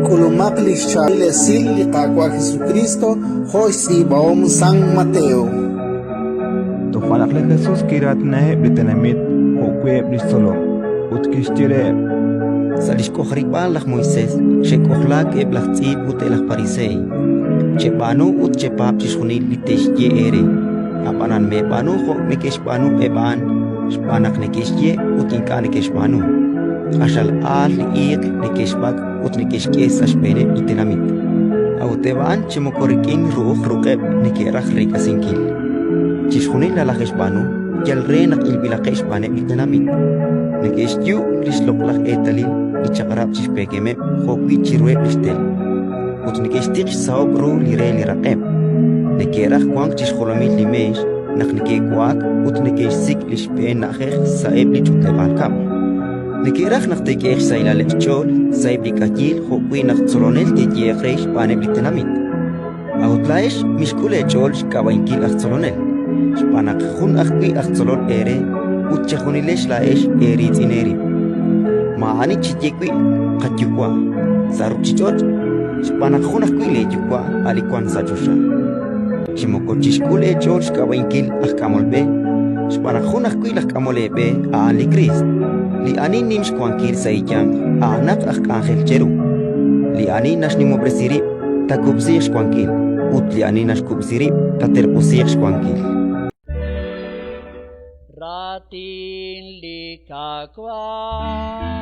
K'ulumaq li xchaab'il esil li Qaawa' Jesukriist jo' xtz'iib'ahom San Mateo. Toja' naq li Jesus kiraatinaheb' li tenamit jo'wi' eb' li xtzolom, ut kixye reheb': Sa' li xk'ojarib'aal laj Moisés xe'k'ojlaak eb' laj tz'iib' ut eb' laj pariseey. Cheb'aanu ut chepaab' chixjunil li te'xye eere, ab'anan meeb'aanu jo' neke'xb'aanu eb' a'an, xb'aan naq neke'xye ut ink'a' neke'xb'aanu. Q'axal aal li iiq neke'xb'ak' ut neke'xk'e sa' xb'eeneb' li tenamit, a'ut eb' a'an chi moko rik'in ru'uj ruq'eb' neke'raj reek'asinkil. Chixjunil nalaje'xb'aanu yal re naq ilb'ilaqeb' xb'aaneb' li tenamit. Neke'xyu' li xloq'laj eetalil li Chaq'rab' chi xpeekemeb' jo'wi' chiruheb' li xtel, ut neke'xtiq xsahob' ru li re li raq'eb'. Neke'raj wank chi xjolomil li meex naq neke'wa'ak ut neke'xsik' li xb'een na'ajej sa'eb' li ch'utleb'aal kab'l. Neke'raj naq te'k'ehe'q xsahilaleb' xch'ool sa'eb' li k'ayiil jo'wi' naq tzolonel te'yehe'q re xb'aaneb' li tenamit. A'ut laa'ex mixk'ul eech'ool xk'ab'a'inkil aj tzolonel, xb'aan naq jun ajwi' aj tzolol eere ut chejunilex laa'ex eeriitz'in eerib'. Maa'ani cheye wi' "Qayuwa'" sa' ruuchich'och', xb'aan naq jun ajwi' leeYuwa' a' li wank sa' choxa. Chi moko chixk'ul eech'ool xk'ab'a'inkil aj k'amol b'e, xb'aan naq jun ajwi' laj k'amol eeb'e a'an li Kriist. Li ani nim xwankil sa' eeyanq a'anaq aj k'anjel cheru. Li ani naxnimob'resi rib' taakub'siiq xwankil, ut li ani naxkub'si rib' taaterq'usiiq xwankil. Raatin li Qaawa'.